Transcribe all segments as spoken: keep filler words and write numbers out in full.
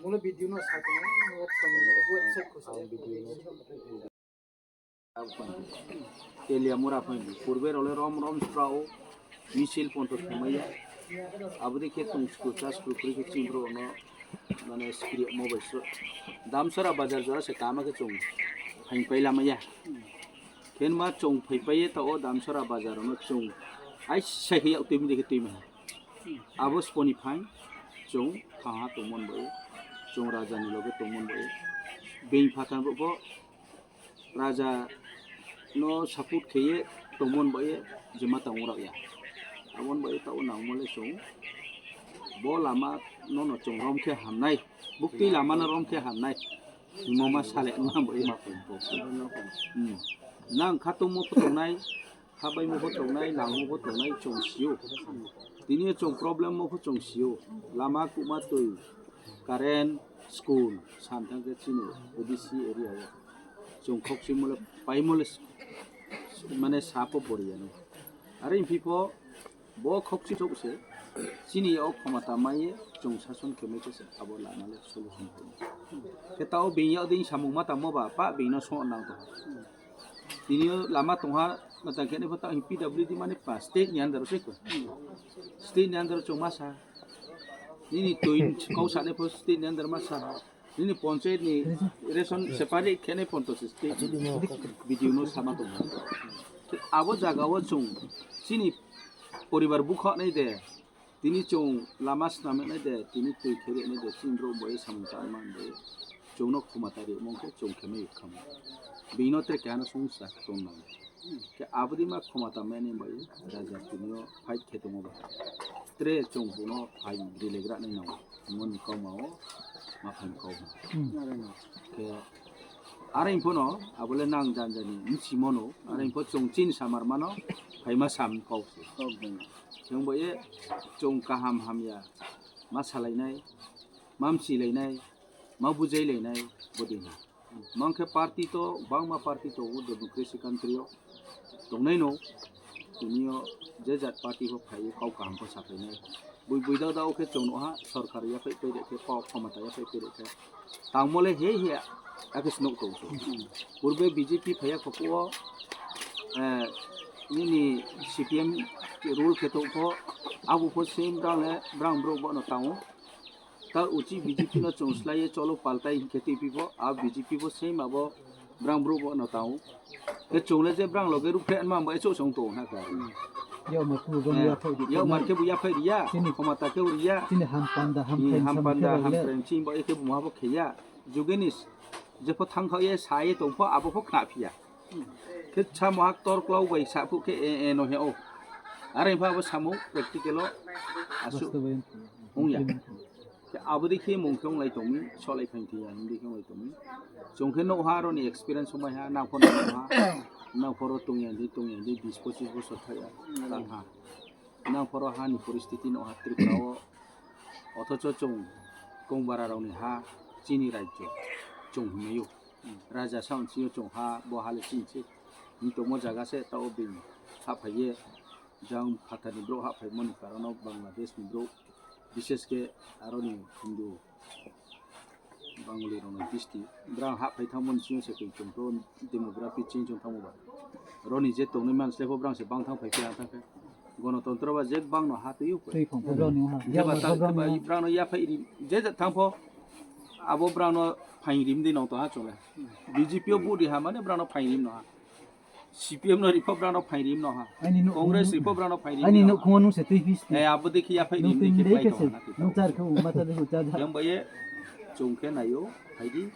Mula video no sa tong, website ko sa. Telia mura phai purbe role rom rom sprao misil ponto thumaya. Abodi khe tong skru chas kru kri khe chim bro no mane skri mobile so. Damsara bazar jora se kama khe chung phai pai lamaya. Khen ma chung phai pai ta o Damsara bazar no chung ai sai khe yak tui mi de khe tui ma. Abo sponi phai chung thaha tongmon bai, chung raja ni loge tongmon bai. Being phatang bo Raja no support kheye tongmon bai jema tang rak ya. Abon bai ta o nang mole chung bo lama no no chung rom khe hamnai, bukti lama no rom khe hamnai. Himo ma sale ma bai ma pon po. Hmm. Nang khatung mo phutung nai, khabai mo phutung nai, lang mo phutung nai chung sio. Tini chung problem mo phutung sio. Lama kuma tui. Current, school, samthang khe chini O B C area o. Chung khok swi mole, pai mole, mane sapo poriya no. Are imphi pho bo khok swi chok se, chini o khomata maiye, chung sason khe mai se abo lama le solution khe. Khe tao bini o ding samung ma tamo ba, pa bini no so nang to. Tini o lama tongha, matang khe ne pho tao P W D mane pa state ni under o se ko. State ni under o chung ma sa. Nini twi kau sane pho state ni under ma sa. Nini panchayat ni ration separate khene ponto se state. B D O no sama tong. Abo jaga o chung chini poribar bukha nai de. Tini chung lama snam nai de, tini twi khe nai de, chini bro bai samung ta man de. Chung no khuma ta ri mong khe chung khe mai kham. Bino te kya na sung sa tong nang. Khe abodi ma khoma ta mani bai raja tinio fight khe tongo ba. Tre chung bono hai rilegra nai nango. Moni koma o ma phan kau. Hmm. Khe are info no abole nang jan jani msi mono. Are info chung chin samar mano hai ma sam kau se. Kok dong. Chung bo ye chung kaham hamya ma salai nai, ma msi lai nai, ma bujai lai nai bodi na. Mangkhe party to bangma party to o democracy country o tongnai no. Tini o je jat party bo phai kau kaham khe sapai nai. Bui bui da da o khe chung no ha sorkar ya phai pere khe kau khomata ya phai pere khe. Tangmole he he akhe snok to. Purbe B J P phai ya kho o, eh, nini C P M rule khe to kho abo pho same brang le brang bro bo no tango. Ta uchi B J P no chwng slaiwi cholo paltai hinkhe twi phi bo, a B J P bo same abo brang bru bo no tao. Khe chwng le je brang loge ruphe anma bo echo chwng to na ka. Yo ma tu jong ya phai di. Yo mar khe bu ya phai riya. Chini khoma ta khe riya. Chini ham panda ham phreng ham panda ham phreng chini bo ekhe bu ma bo khe ya. Jugenis je pho thang kha ye sa ye tong pho abo pho khna phiya. Khe samo hak tor klau bai sa phu khe e e no he o. Are pha bo samo practical o asu. Hung ya. Khe abo dei khe mung khe wnglai tongmi, solai phain thwi ya, himdi khe wnglai tongmi. Chwng khe nokha aroni experience wngmai ha, nang phano nokha, nang phoro tongya di, tongya di, bis pochis bosor thaya, tang ha. Nang phoro hani poristiti nokha Tripura o, Othocho chwng kongbararokni ha chini rajyo chwng hwnwi-o. Raja sa wngsi-o chwng ha, bo ha le chini se. Wng tongmo jaga se, ta o bini ha phaiye, jang phatharni borok ha phaimani karon-o Bangladeshni borok, bishesh khe aroni Hindu Bangalirokni district, borok ha phai thangmani chini se twi chwng to demography change wng thangmo ba. Roni je tongnai manslai pho borok se bang thang phai phai thang khe. Gonotontro ba je bangno ha twi-o khe. Twi phang phang borokni ha. Khe ba Yang ta, borokni khe ba ha. Borokno yaphai ri, je je thang pho abo borokno phaing rim di nong to ha chole. B J P o budi ha mane borokno phaing rim no ha. C P M no ri pho borokno phaing rim no ha. Ani nuk-, Congress ri pho borokno phaing rim ani no nuk ha. Khungo nung se twi pis. Eh, abo dekhi yaphai Nung rim twi dekhi dei phai khe to se. Ha na twi. Nung char khe u mata de u char. Yang ba ye chwng khe naio, phaidi.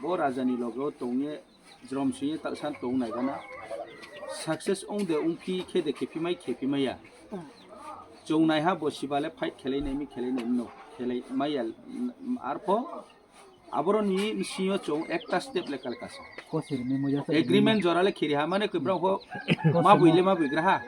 Bo rajani logo tongye, jrom singye taksan tong nai gana. Success wng de wng phi khe de khe phi mai khe phi mai ya. Chwng nai ha bo siba le fight khelai nai mi khelai nai no khelai mai ya, arpho aboroni bisingo chwng ekta step le kal kasa. Kosir memo ya sa agreement jora le khiri ha mane kwbra pho Kosir ma bui mo. Le ma bui gra ha.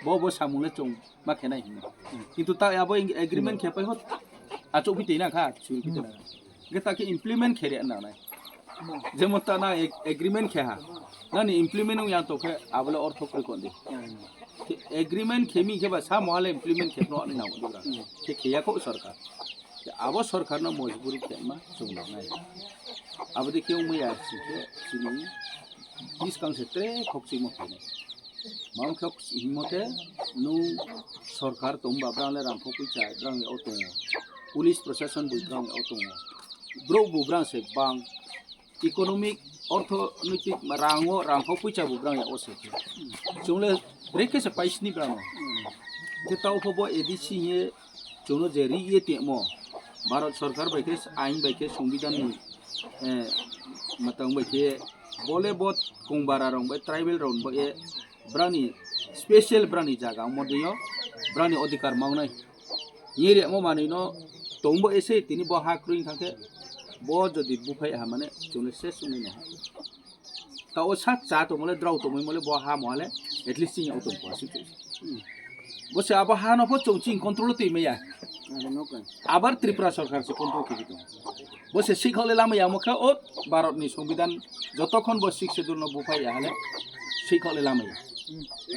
Bo bo samung le chwng ma khenai hinwi. Kintu ta abo ing-, agreement khe pai ho, achuk phi twi na kha, churi phi twi na kha. Hwnkhe ta khe implement khe rw na nai. Jemon ta na ag-, agreement khe ha. Nani implement wng yang to khe abo le ortho kwrwi kon di. Khe agreement khe mi khe ba samo hale implement khe no ani nang di bra. Khe khe ya kho sarkar. Khe abo sarkar no mojburi khe ma chwng nang nai. Abo de khe wng ya si khe chini buskang se tre khok chimo khe. Mangkhe himmote nung sorkar tongba brang le rangkho puisa brang le o tongo. Police proshashan bo brang le o tongo. Bro bo brang se bang economic orthonoitik rango rangkho puisa bo brang le o se. Chungle brekhe se paisni brang. Ke tau pho bo A D C ye Chwngno je ri ye tongmo, Bharat Sarkar bai khe, ain bai khe, Songbidan ni, eh, mwtang bai khe, bole bo Kongbara rok bai, tribal rok bai, eh, brani special brani jaga wngmo twi o, brani odhikar mangnai. Ye rimo manwi no tongbo ese tini bo ha kwrwi thang khe, bo jodi buphai ha mane chwngno ses wngwi no. Ta o sak cha tongmole, drao tongmole, bo ha mohale, at least chini o tong pha sik. Bo se abo ha no pho chwng chini control twi maya. Abo no kan. Abar Tripura sarkar se control khe tong. Bo se sikho le lama ya mokha o Bharat ni Songbidan jotokhon bo Sixth Schedule no buphai ya hale sikho le lama ya.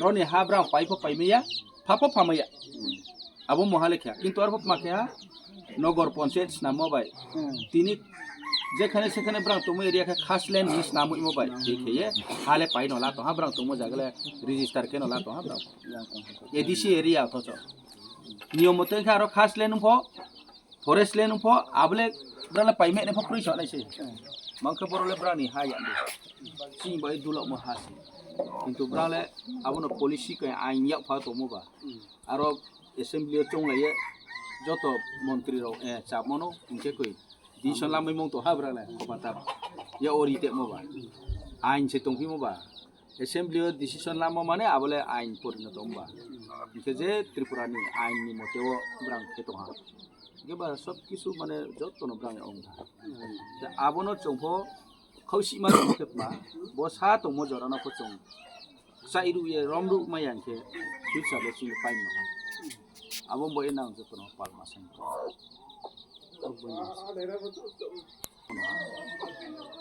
Roni ha brao pai pho pai maya, pha pho pha maya. Abo mohale khe, kintu arpho ma khe ha, nogor ponchayat snamo bai. Hmm. Tini jekhane sekhane brang tongma area khe khas land ni snamo imo bai. Tei khe ye, hale pai no la tong ha brang tongma jaga le register khe no la tong ha brang. A D C area to cho. Niyom mote khe aro khas land pho, forest land pho, abole brang le pai me ne pho kroi so nai se. Hmm. Mang khe boro le brang ni ha ya. Sing bai dulok mo ha se. Kintu brang le abono policy kai ain yak pha tongmo ba. Hmm. Aro assembly o chonglaiye joto montri rok, eh, chapmano hinkhe koi decision lamwi mung to habra le kopatar ya ori te mo ba ain se tongphimo ba assembly o decision lamo mane abole ain porinoto wngba hinkhe je Tripura ni ain ni mote o brang khe tongha hinkhe ba sob kisu mane joto no brang ya wngkha abono chongpho khausi ma tongkhe ma bo sa tongmo jora no pho chong. Chai rw ye, rom rw ma yang khe, future le chini pai no ha. Abo bo e nang joto no pal ma sang.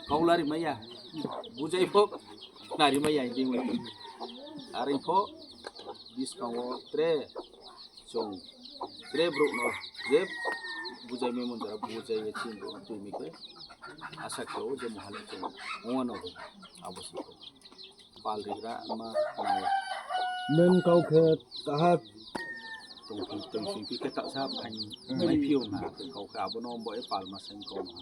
Kaula ri ma ya, bujai pho, nari ma ya, ding wai. Ari pho, bis kang wo tre, chong, tre bro no, je bujai me mon jara, bujai ye chin bro, tui mi khe, asa khe o je mohale chong, mo no, abo sa. Pal rigra ma nai. Men kau khe kaha tong tong sing pi khe taksa phain mai phiyo na kau khe abono bo e pal ma sain kau ma.